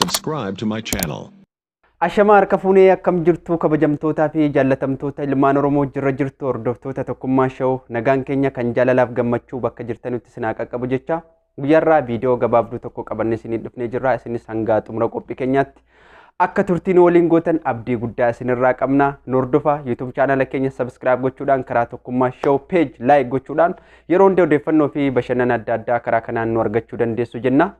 Subscribe to my channel. Ashamaa harka fuunee, akkam jirtu kabajamtootaa fi jaallatamtoota ilmaan Oromoo, jirra jirtu hordoftoota Tokkummaa Show? Nagaan keenya kan jaalalaaf gammachuu bakka jirtanitti isin haa qaqqabu jecha, guyyaarraa viidiyoo gabaabduu tokko qabannee isinii dhufnee jirra. Isinis hanga xumura qophii keenyaatti akka turtiin waliin gootan abdii guddaa isinirraa qabna. Nu hordofaa. YouTube chaanala keenya subscribe gochuudhaan, karaa Tokkummaa Show page like gochuudhaan yeroo hunda odeeffannoo fi bashannana adda addaa karaa kanaan nu argachuu dandeessu jenna.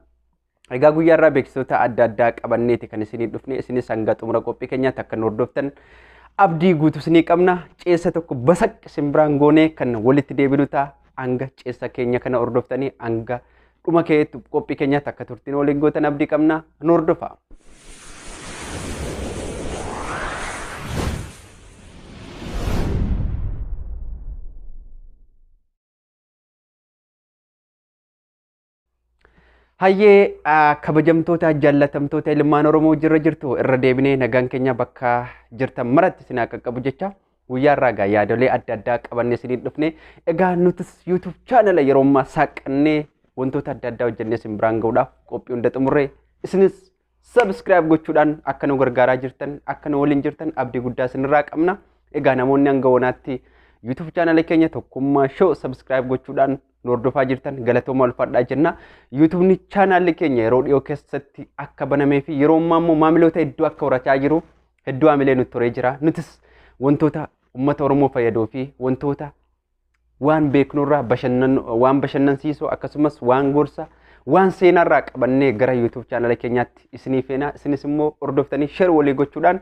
Egaa guyyaarraa beeksisoota adda addaa qabanneeti kan isinii dhufne. Isinis hanga xumura qophii keenyaatti akka nu hordoftan abdii guutuu isinii qabna. Ceessa tokko basaq isin biraan goonee kan walitti deebinu ta'a. Hanga ceessa keenya kana hordoftanii hanga dhuma qophii keenyaatti akka turtiin waliin gootan abdii qabna. Nu hordofaa. Hayyee, kabajamtoota jaallatamtoota ilmaan Oromoo, jirra jirtu, irra deebinee nagaan keenya bakka jirtan maratti isin haa qaqqabu jecha, guyyaa irraa egaa yaadolee adda addaa qabannee isiniin dhufne. Egaa nutis YouTube chaanala yeroo ammaa saaqannee wantoota adda addaa hojjennee isin biraan ga'uudhaaf qophii hunda xumurree, isinis subscribe gochuudhaan akka nu gargaaraa jirtan, akka nu waliin jirtan abdii guddaa isinirraa qabna. Egaa namoonni hanga wonaatti YouTube chaanala keenya Tokkummaa Show subscribe gochuudhaan nu hordofaa jirtan galatooma, ulfaadhaa jenna. YouTubeni chaanaalli keenya yeroo dhiyoo keessatti akka banamee fi yeroo ammaa immoo maamiloota hedduu akka horachaa jiru hedduu haamilee nutti horee jira. Nutis wantoota uummata Oromoo fayyaduu fi wantoota waan beeknurraa bashannan, waan bashannansiisoo, akkasumas waan gorsa, waan seenaarraa qabannee gara YouTube chaanala keenyaatti isinii feena. Isinis immoo hordoftanii share walii gochuudhaan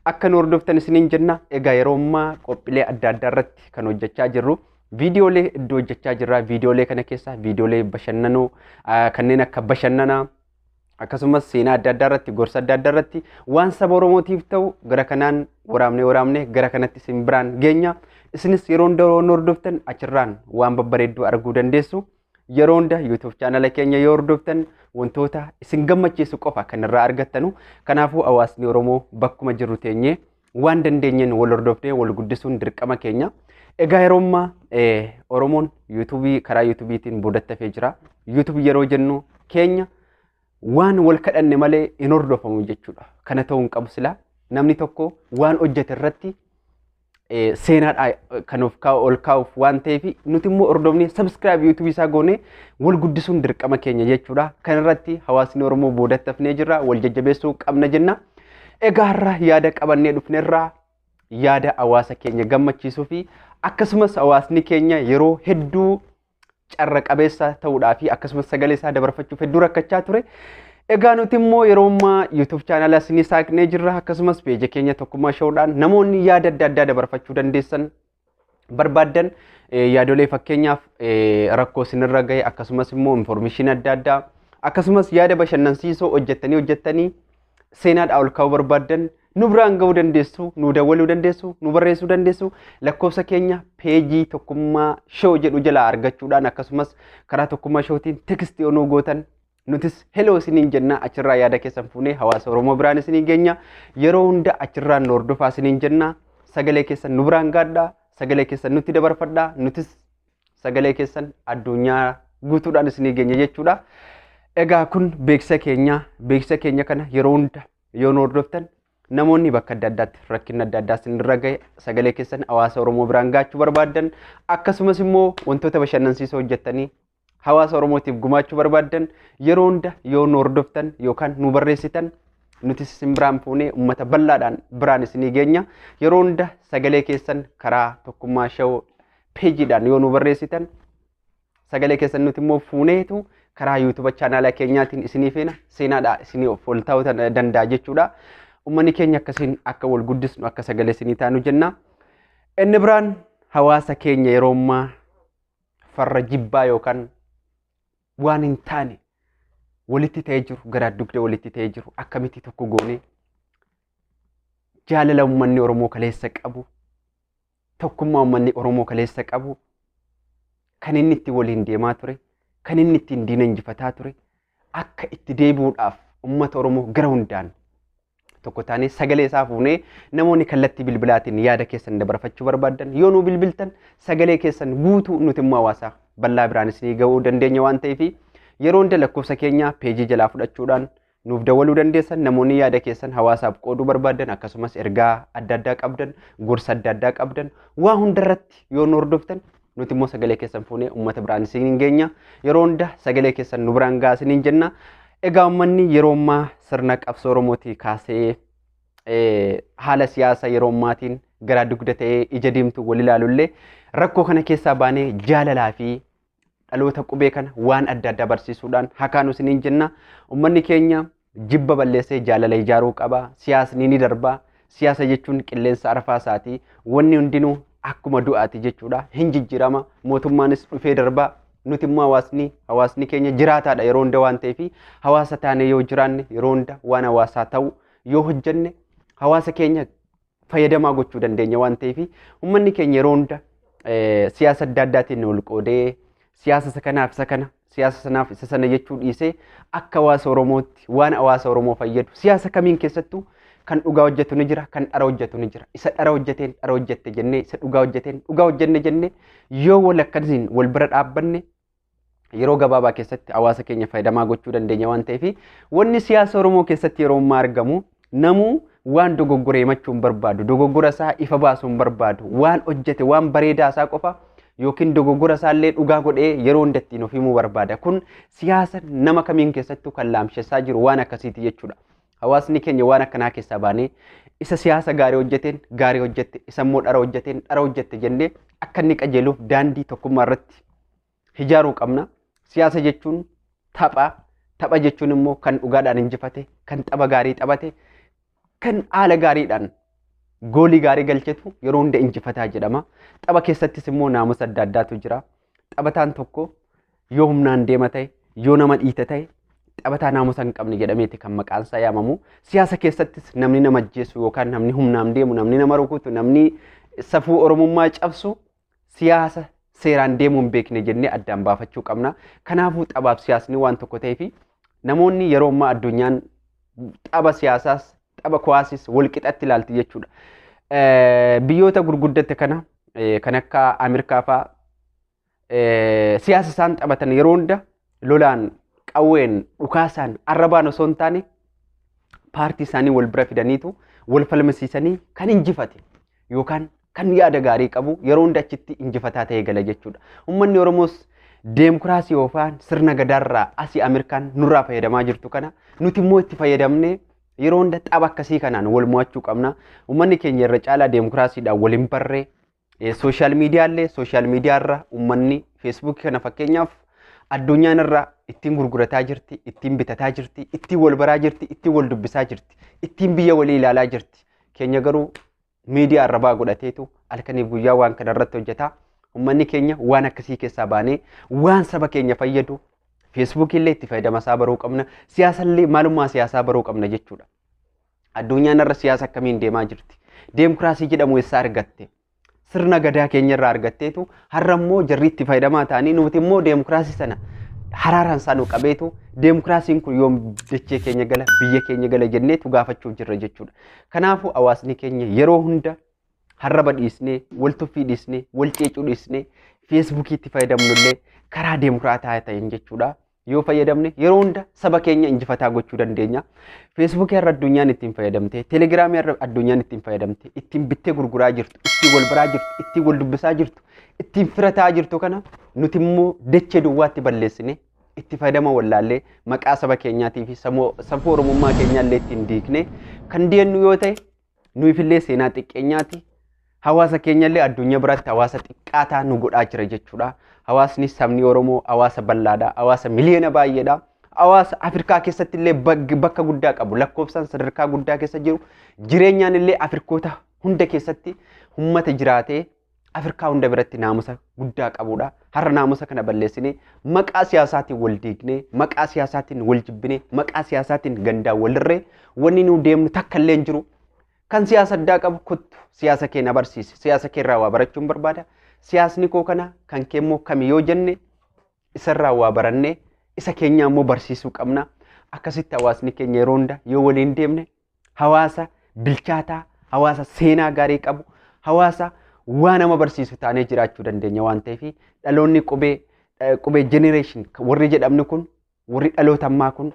akka nu hordoftan isiniin jenna. Egaa yeroo ammaa qophiilee adda addaa irratti kan hojjechaa jirru, viidiyoolee hedduu hojjechaa jirra. Viidiyoolee kana keessa viidiyoolee bashannanoo kanneen akka bashannanaa, akkasumas seenaa adda addaa irratti, gorsa adda addaa irratti, waan saba Oromootiif ta'u gara kanaan waraabnee waraabnee gara kanatti isin biraan geenya. Isinis yeroo hunda yeroo hordoftan achirraan waan babbareedduu arguu dandeessu. Yeroo hunda YouTube chaanala keenya yoo hordoftan wantoota isin gammachiisu qofa kan irraa argattanu. Kanaafuu hawaasni Oromoo bakkuma jirru teenyee waan dandeenyeen wal hordofnee wal guddisuun dirqama keenya. Egaa yeroo ammaa Oromoon yuutuubii karaa yuutuubiitiin boodatti hafee jira. Yuutuubii yeroo jennu keenya waan wal kadhanne malee hin hordofamu jechuudha. Kana ta'uu hin qabu silaa. Namni tokko waan hojjete irratti seenaadha kan of ol kaa'uuf waan ta'eef, nuti immoo hordofnee subscribe yuutuubii isaa goonee wal guddisuun dirqama keenya jechuudha. Kana irratti hawaasni Oromoo boodatti hafnee jirra, wal jajjabeessuu qabna jenna. Egaa har'a yaada qabannee dhufnerraa yaada hawaasa keenya gammachiisuu fi akkasumas hawaasni keenya yeroo hedduu carra qabeessa ta'uudhaa fi akkasumas sagalee isaa dabarfachuuf hedduu rakkachaa ture. Egaa nuti immoo yeroo ammaa YouTube chaanala isinii saaqnee jirra, akkasumas peeja keenya Tokkummaa Showdhaan namoonni yaada adda addaa dabarfachuu dandeessan barbaaddan, yaadolee fakkeenyaaf rakkoo isinirra gahe, akkasumas immoo information adda addaa, akkasumas yaada bashannansiisoo hojjettanii hojjettanii seenaadhaa ol kaa'uu barbaaddan nu biraan ga'uu dandeessu, nu dawwaluu dandeessu, nu barreessuu dandeessu. Lakkoofsa keenya peejii Tokkummaa Show jedhu jalaa argachuudhaan, akkasumas karaa Tokkummaa Showtiin text yoo nu gootan, nutis hello isiniin jenna. Achirraa yaada keessan fuunee hawaasa Oromoo biraan isiniin geenya. Yeroo hunda achirraan nu hordofaa isiniin jenna. Sagalee keessan nu biraan gaadhaa, sagalee keessan nutti dabarfadhaa, nutis sagalee keessan addunyaa guutuudhaan isinii geenya jechuudha. Egaa kun beeksisa keenya. Beeksisa keenya kana yeroo hunda yoo nu hordoftan, namoonni bakka adda addaatti rakkinni adda addaa isinirra gahe sagalee keessan hawaasa Oromoo biraan gaachuu barbaaddan, akkasumas immoo wantoota bashannansiisoo hojjettanii hawaasa Oromootiif gumaachuu barbaaddan, yeroo hunda yoo nu hordoftan yookaan nu barreessitan, nutis isin biraan fuunee uummata bal'aadhaan biraan isinii geenya. Yeroo hunda sagalee keessan karaa Tokkummaa Show peejiidhaan yoo nu barreessitan, sagalee keessan nuti immoo fuuneetu karaa yuutuuba chaanaala keenyaatiin isinii feena, seenaadha isinii of ol ta'uu danda'a jechuudha. Uummanni keenya akkasiin akka wal guddisnu, akka sagalee isinii taanu jenna. Inni biraan hawaasa keenya yeroo ammaa farra jibbaa yookaan waan hin taane walitti ta'ee jiru, garaa dugda walitti ta'ee jiru, akkamitti tokko goonee jaalala uummanni Oromoo kaleessa qabu, tokkummaa uummanni Oromoo kaleessa qabu, kan inni itti waliin deemaa ture, kan inni ittiin diina injifataa ture, akka itti deebi'uudhaaf uummata Oromoo gara hundaan tokko taanee sagalee isaa fuunee, namoonni kallattii bilbilaatiin yaada keessan dabarfachuu barbaaddan yoo nu bilbiltan, sagalee keessan guutuu nuti immoo hawaasa bal'aa biraan isinii ga'uu dandeenya waan ta'eef, yeroo hunda lakkoofsa keenya peejii jalaa fudhachuudhaan Nuuf dawwaluu dandeessan namoonni yaada keessan hawaasaaf qooduu barbaadan, akkasumas ergaa adda addaa qabdan, gorsa adda addaa qabdan, waa hundarratti yoo nu hordoftan, nuti immoo sagalee keessan fuunee uummata biraan isiniin geenya. Yeroo hunda sagalee keessan nu biraan gahaa isiniin jenna. Egaa uummanni yeroo ammaa sirna qabsoo Oromootii kaasee haala siyaasa yeroo ammaatiin garaa dugda ta'ee ija diimtuu wal ilaalullee, rakkoo kana keessaa baanee jaalalaa fi dhaloota qubee kana waan adda addaa barsiisuudhaan hakaanu isiniin jenna. Uummanni keenya jibba balleessee jaalala ijaaruu qaba. Siyaasni ni darba. Siyaasa jechuun qilleensa arfaasaati. Wanni hundinuu akkuma du'aati jechuudha. Hin jijjiirama. Mootummaanis dhufee darba. Nuti immoo hawaasni keenya jiraataadha yeroo hunda waan ta'eef, hawaasa taanee yoo jiraanne, yeroo hunda waan hawaasaa ta'u yoo hojjenne, hawaasa keenya fayyadamaa gochuu dandeenya waan ta'eef, uummanni keenya yeroo hunda siyaasa adda addaatiin wal qoodee siyaasa isa kanaaf isa kana, siyaasa sanaaf isa sana jechuu dhiisee, akka hawaasa Oromootti waan hawaasa Oromoo fayyadu, siyaasa kamiin keessattuu kan dhugaa hojjetu ni jira, kan dhara hojjetu ni jira. Isa dhara hojjeteen dhara hojjette jennee, isa dhugaa hojjeteen dhugaa hojjenne jennee yoo wal akkasiin wal bira dhaabbanne, yeroo gabaabaa keessatti hawaasa keenya fayyadamaa gochuu dandeenya waan ta'eef, wanni siyaasa Oromoo keessatti yeroo ammaa argamu, namuu waan dogoggore himachuu hin barbaadu, dogoggora isaa ifa baasuu hin barbaadu, waan hojjete waan bareedaa isaa qofa yookiin dogoggora isaa illee dhugaa godhee yeroo hunda ittiin of himuu barbaada. Kun siyaasa nama kamiin keessattuu kan laamshessaa jiru waan akkasiiti jechuudha. Hawaasni keenya waan akkanaa keessaa baanee isa siyaasa gaarii hojjeteen gaarii hojjette, isa immoo dhara hojjeteen dhara hojjette jennee akka inni qajeeluuf daandii tokkummaa irratti ijaaruu qabna. Siyaasa jechuun tapha. Tapha jechuun immoo kan dhugaadhaan injifate, kan tapha gaarii taphate, kan haala gaariidhaan goolii gaarii galchetu yeroo hunda injifataa jedhama. Tapha keessattis immoo naamusa adda addaatu jira. Taphataan tokko yoo humnaan deema ta'e, yoo nama dhiita ta'e, taphataa naamusa hin qabne jedhameeti kan maqaan isaa yaamamu. Siyaasa keessattis namni nama ajjeesu yookaan namni humnaan deemu, namni nama rukutu, namni safuu Oromummaa cabsu siyaasa seeraan deemuu hin beekne jennee addaan baafachuu qabna. Kanaafuu taphaaf siyaasni waan tokko ta'eef, namoonni yeroo ammaa addunyaan tapha siyaasaas tapha kuwaasis wal qixatti ilaalti jechuudha. Biyyoota gurguddatte kana kan akka Ameerikaa fa'aa siyaasa isaan taphatan yeroo hunda lolaan, qawween, dhukaasaan, arrabaan osoo hin taane, paartii isaanii wal bira fidaniitu wal falmisiisanii kan injifate yookaan kan yaada gaarii qabu yeroo hunda achitti injifataa ta'ee gala jechuudha. Uummanni Oromoos deemokiraasii oofaan sirna gadaarraa asii Ameerikaan nurraa fayyadamaa jirtu kana nuti immoo itti fayyadamnee yeroo hunda tapha akkasii kanaan wal mo'achuu qabna. Uummanni keenya irra caalaa deemokiraasiidhaan wal hin barree, social mediallee, social mediarra uummanni Feesbuukii kana fakkeenyaaf addunyaan irra ittiin gurgurataa jirti, ittiin bitataa jirti, ittiin wal baraa jirti, ittiin wal dubbisaa jirti, ittiin biyya walii ilaalaa jirti. Keenya garuu miidiyaa arrabaa godhateetu halkaniif guyyaa waan kana irratti hojjeta. Uummanni keenya waan akkasii keessaa baanee waan saba keenya fayyadu Feesbuukii illee itti fayyadama isaa baruu qabna. Siyaasa illee maalummaa siyaasaa baruu qabna jechuudha. Addunyaan irra siyaasa akkamiin deemaa jirti? Deemokiraasii jedhamu eessaa argatte? Sirna gadaa keenya irraa argatteetu har'a immoo jarri itti fayyadamaa ta'anii, nuti immoo deemokiraasii sana haraaraan isaa nu qabeetu, deemokiraasiin kun yoom dachee keenya gala, biyya keenya gala jenneetu gaafachuuf jirra jechuudha. Kanaafuu hawaasni keenya yeroo hunda harraba dhiisnee, wal tuffii dhiisnee, wal ceecuu dhiisnee, Feesbuukiitti fayyadamnullee karaa deemokiraataa ta'een jechuudha. Yoo fayyadamne yeroo hunda saba keenya injifataa gochuu dandeenya. Feesbuukii har'a addunyaan ittiin fayyadamte, Telegiraamii har'a addunyaan ittiin fayyadamte, ittiin bittee gurguraa jirtu, ittiin wal baraa jirtu, ittiin wal dubbisaa jirtu, ittiin firataa jirtu kana nuti immoo dachee duwwaatti balleessine, itti fayyadama wallaallee, maqaa saba keenyaatii fi safuu Oromummaa keenyaallee ittiin diigne kan deemnu yoo ta'e, nuufillee seenaa xiqqeenyaati. Hawaasa keenyallee addunyaa biratti hawaasa xiqqaataa nu godhaa jira jechuudha. Hawaasni sabni Oromoo hawaasa bal'aadha. Hawaasa miliyoona baay'eedha. Hawaasa Afrikaa keessatti illee bakka guddaa qabu, lakkoofsaan sadarkaa guddaa keessa jiru, jireenyaan illee Afrikoota hunda keessatti ummata jiraatee Afrikaa hunda biratti naamusa guddaa qabudha. Har'a naamusa kana balleessinee, maqaa siyaasaatiin wal diignee, maqaa siyaasaatiin wal jibbinee, maqaa siyaasaatiin gandaan walirree wanni nu deemnu takka illee hin jiru. Kan siyaasa addaa qabu kottu siyaasa kee na barsiisi. Siyaasa kee irraa waa barachuun barbaada. Siyaasni koo kana, kan kee immoo kami yoo jenne, isarraa waa barannee isa keenya immoo barsiisuu qabna. Akkasitti hawaasni keenya yeroo hunda yoo waliin deemne, hawaasa bilchaataa, hawaasa seenaa gaarii qabu, hawaasa waa nama barsiisu taanee jiraachuu dandeenya waan ta'eef, dhaloonni qubee, qubee generation warri jedhamni kun, warri dhaloota ammaa kun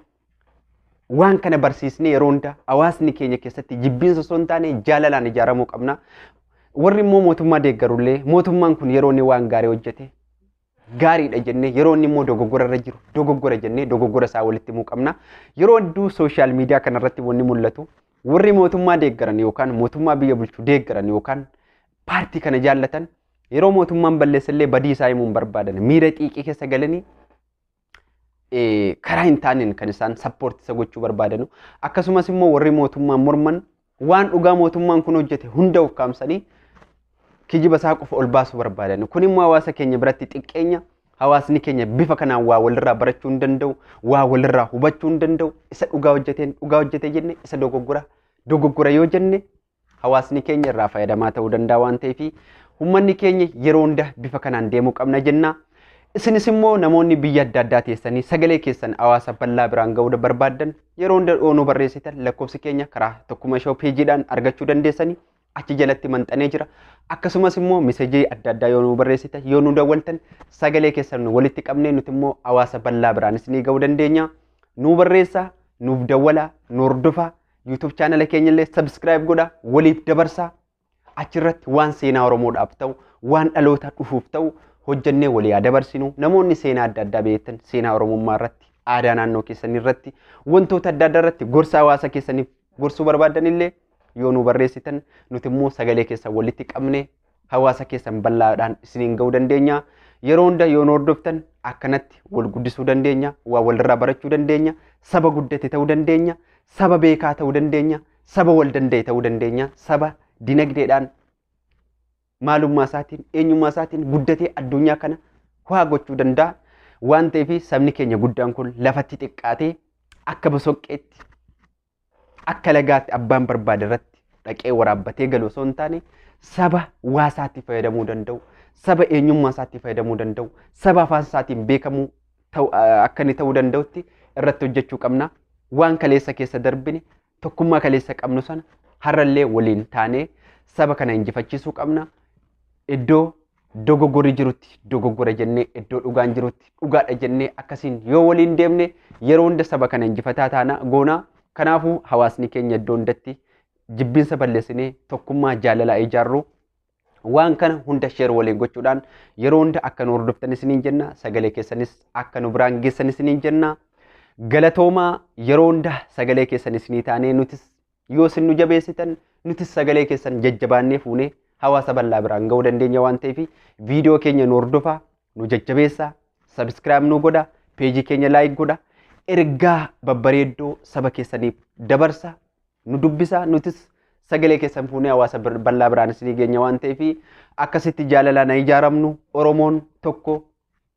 Waan kana barsiisnee yeroo hunda hawaasni keenya keessatti jibbiinsa osoo hin taane jaalalaan ijaaramuu qabna. Warri immoo mootummaa deeggarullee mootummaan kun yeroo inni waan gaarii hojjete gaariidha jennee, yeroo inni immoo dogoggora irra jiru dogoggora jennee dogoggora isaa walitti himuu qabna. Yeroo hedduu social media kanarratti wanni mul'atu, warri mootummaa deeggaran yookaan mootummaa biyya bulchu deeggaran yookaan paartii kana jaallatan, yeroo mootummaan balleessallee badii isaa himuu hin barbaadan. Miira xiiqii keessa galanii karaa hin taaneen kan isaan support isa gochuu barbaadanu. Akkasumas immoo warri mootummaan morman waan dhugaa mootummaan kun hojjete hunda ukkaamsanii kijiba isaa qofa ol baasuu barbaadan. Kun immoo hawaasa keenya biratti xiqqeenya. Hawaasni keenya bifa kanaan waa walirraa barachuu hin danda'u, waa walirraa hubachuu hin danda'u. Isa dhugaa hojjeteen dhugaa hojjete jenne, isa dogoggora dogoggora yoo jenne, hawaasni keenya irraa fayyadamaa ta'uu danda'a waan ta'eef, uummanni keenya yeroo hunda bifa kanaan deemuu qabna jenna. Isinis immoo namoonni biyya adda addaa teessanii sagalee keessan hawaasa bal'aa biraan ga'uu barbaaddan, yeroo hunda yoo barreessitan lakkoofsi keenya karaa Tokkummaa Show peejiidhaan argachuu dandeessanii, achi jalatti maxxanee jira. Akkasumas immoo message adda addaa yoo nu barreessitan, yoo nu dawwaltan, sagalee keessan walitti qabnee nuti immoo hawaasa bal'aa biraan isinii ga'uu dandeenya. Nu barreessaa, nuuf dawwalaa, nu hordofaa, YouTube channel keenya illee subscribe godhaa, waliif dabarsaa. Achirratti waan seenaa Oromoodhaaf ta'u, waan dhaloota dhufuuf ta'u hojjennee walii haa dabarsinu. Namoonni seenaa adda addaa beektan, seenaa Oromummaa irratti, aadaa naannoo keessanii irratti, wantoota adda addaa irratti gorsa hawaasa keessaniif gorsuu barbaadan illee yoo nu barreessitan, nuti immoo sagalee keessan walitti qabne hawaasa keessan bal'aadhaan isiniin ga'uu dandeenya. Yeroo hunda yoo nu hordoftan akkanatti wal guddisuu dandeenya, waa walirraa barachuu dandeenya, saba guddate ta'uu dandeenya, saba beekaa ta'uu dandeenya, saba wal danda'e ta'uu dandeenya, saba dinagdeedhaan, maalummaa isaatiin, eenyummaa isaatiin guddatee addunyaa kana waa gochuu danda'a. Waan ta'eef sabni keenya guddaan kun lafatti xiqqaatee akka bosoqqeetti, akka lagaatti abbaan barbaade irratti dhaqee waraabbatee galu osoo hin taane, saba waa isaatti fayyadamuu danda'u, saba eenyummaa isaatti fayyadamuu danda'u, saba afaan isaatiin beekamuu akka inni ta'uu danda'utti irratti hojjechuu qabna. Waan kaleessa keessa darbine, tokkummaa kaleessa qabnu sana har'allee waliin taanee saba kana injifachiisuu qabna. Iddoo dogoggorri jirutti dogoggora jennee, iddoo dhugaan jirutti dhugaadha jennee, akkasiin yoo waliin deemne yeroo hunda saba kana injifataa taana goona. Kanaafuu hawaasni keenya iddoo hundatti jibbinsa balleessinee tokkummaa jaalalaa ijaarru. Waan kana hunda share waliin gochuudhaan yeroo hunda akka nu hordoftan isiniin jenna. Sagalee keessanis akka nu biraan geessan isiniin jenna. Galatoomaa. Yeroo hunda sagalee keessan isinii taanee, nutis yoo isin nu jabeessitan nutis sagalee keessan jajjabaannee fuunee hawaasa bal'aa biraan ga'uu dandeenya waan ta'eef, viidiyoo keenya nu hordofaa, nu jajjabeessaa, subscribe nu godha, peejii keenya like godha, ergaa babbareeddoo saba keessaniif dabarsa, nu dubbisa. Nutis sagalee keessan fuunee hawaasa bal'aa biraan isinii geenya waan ta'eef, akkasitti jaalalaan haa ijaaramnu. Oromoon tokko,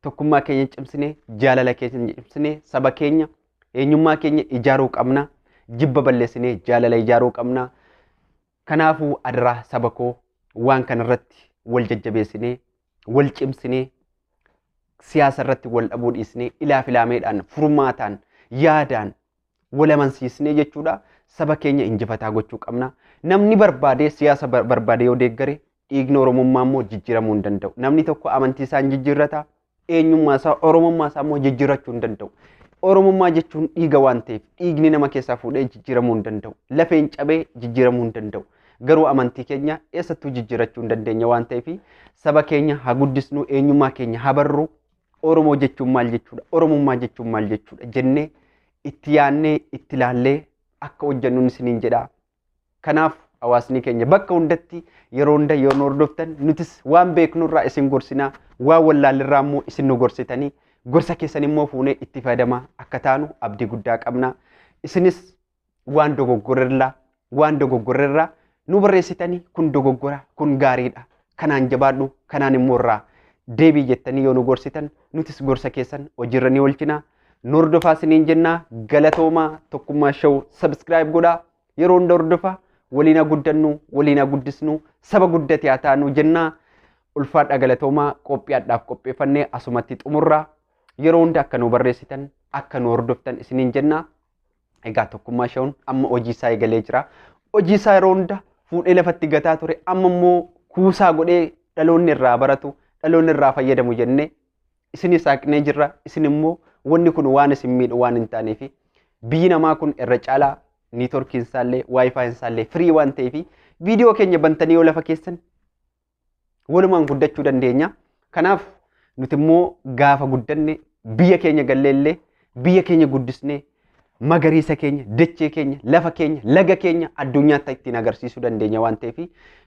tokkummaa keenya cimsinee, jaalala keenya cimsinee, saba keenya, eenyummaa keenya ijaaruu qabna. Jibba balleessinee jaalala ijaaruu qabna. Kanaafuu adaraa saba koo, waan kanarratti wal jajjabeessinee, wal cimsinee, siyaasa irratti wal dhabuu dhiisnee, ilaaf ilaameedhaan, furmaataan, yaadaan wal amansiisnee jechuudha, saba keenya injifataa gochuu qabna. Namni barbaade siyaasa barbaade yoo deeggare, dhiigni Oromummaa immoo jijjiiramuu hin danda'u. Namni tokko amantii isaa hin jijjiirrata, eenyummaa isaa, Oromummaa isaa immoo jijjiirrachuu hin danda'u. Oromummaa jechuun dhiiga waan ta'eef, dhiigni nama keessaa fuudhee jijjiiramuu hin danda'u. Lafeen cabee jijjiiramuu hin danda'u. Garuu amantii keenya eessattuu jijjiirrachuu hin dandeenya waan ta'eef, saba keenya haa guddisnu, eenyummaa keenya haa barru. Oromoo jechuun maal jechuudha? Oromummaa jechuun maal jechuudha? Jennee itti yaannee itti ilaallee akka hojjennuun isiniin jedha. Kanaaf hawaasni keenya bakka hundatti yeroo hunda yoo nu hordoftan, nutis waan beeknurraa isin gorsinaa, waan wallaalirraa immoo isin nu gorsitanii, gorsa keessan immoo fuunee itti fayyadamaa akka taanu abdii guddaa qabna. Isinis waan dogoggorerraa nu barreessitanii, kun dogoggora, kun gaariidha, kanaan jabaadhu, kanaan immoo irraa deebii jettanii yoo nu gorsitan, nutis gorsa keessan hojiirra ni oolchina. Nu hordofaa isiniin jennaa. Galatoomaa. Tokkummaa Show subscribe godhaa, yeroo hunda hordofaa, waliin haa guddannu, waliin haa guddisnu, saba guddate haa taanu jennaa. Ulfaadha, galatoomaa. Qophii addaaf qopheeffannee asumatti xumurraa. Yeroo hunda akka nu barreessitan, akka nu hordoftan isiniin jennaa. Egaa Tokkummaa Show'n amma hojii isaa eegalee jira. Hojii isaa yeroo hunda fuudhee lafatti gataa ture amma immoo kuusaa godhee dhaloonni irraa baratu, dhaloonni irraa fayyadamu jennee isinii saaqnee jirra. Isin immoo wanni kun waan isin miidhu waan hin taaneef Biyyi namaa kun irra caalaa networkiin isaallee WiFiin isaallee free waan ta'eef viidiyoo keenya bantanii yoo lafa keessan walumaan guddachuu dandeenya. Kanaaf nuti immoo gaafa guddanne biyya keenya galleellee biyya keenya guddisnee magariisa keenya, dachee keenya, lafa keenya, laga keenya addunyaatti ittiin agarsiisuu dandeenya waan ta'eef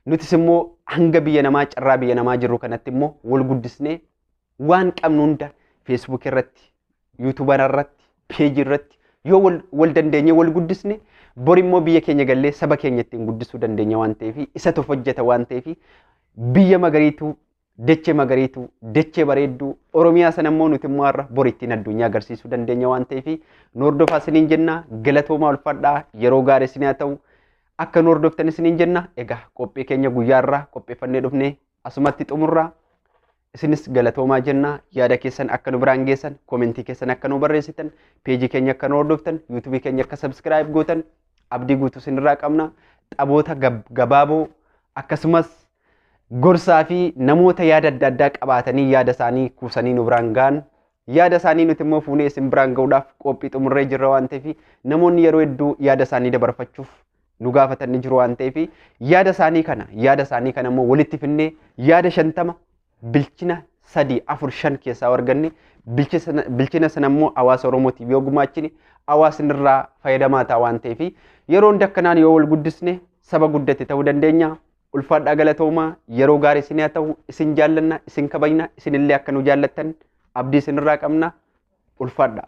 nutis immoo hanga biyya namaa carraa biyya namaa jirru kanatti immoo wal guddisnee waan qabnu hunda Facebook irratti, YouTube irratti, peejii irratti yoo wal dandeenye wal guddisne bor immoo biyya keenya gallee saba keenya ittiin guddisuu dandeenya waan ta'eef isatu hojjeta waan ta'eef biyya magariituu, dachee magariituu, dachee bareedduu Oromiyaa sana immoo nuti immoo har'a bor ittiin addunyaa agarsiisuu dandeenya waan ta'eef nu hordofaa isiniin jenna. Galatoomaa, ulfaadhaa, yeroo gaarii isin haa ta'u, akka nu hordoftan isiniin jenna. Egaa qophii keenya guyyaa irraa qopheeffannee dhufne asumatti xumurraa. Isinis galatoomaa jenna. Yaada keessan akka nu biraan geessan, commentii keessan akka nu barreessitan, peejii keenya akka nu hordoftan, YouTubeii keenya akka subscribe gootan abdii guutuu isinirraa qabna. Taphoota gabaaboo akkasumas gorsaa fi namoota yaada adda addaa qabaatanii yaada isaanii kuusanii nu biraan ga'an, yaada isaanii nuti immoo fuunee isin biraan ga'uudhaaf qophii xumurree jirra waan ta'eef namoonni yeroo hedduu yaada isaanii dabarfachuuf nu gaafatan ni jiru waan ta'eef yaada isaanii kana immoo walitti finnee yaada 50 bilchina sadii, afur, shan keessaa arganne bilchina sana immoo hawaasa Oromootiif yoo gumaachine hawaasni irraa fayyadamaa ta'a waan ta'eef yeroo hunda akkanaan yoo wal guddisne saba guddate ta'uu dandeenya. Ulfaadhaa, galatoomaa, yeroo gaarii isin haa ta'u. Isin jaallanna, isin kabajna, isinillee akka nu jaallattan abdii isinirraa qabna. Ulfaadhaa.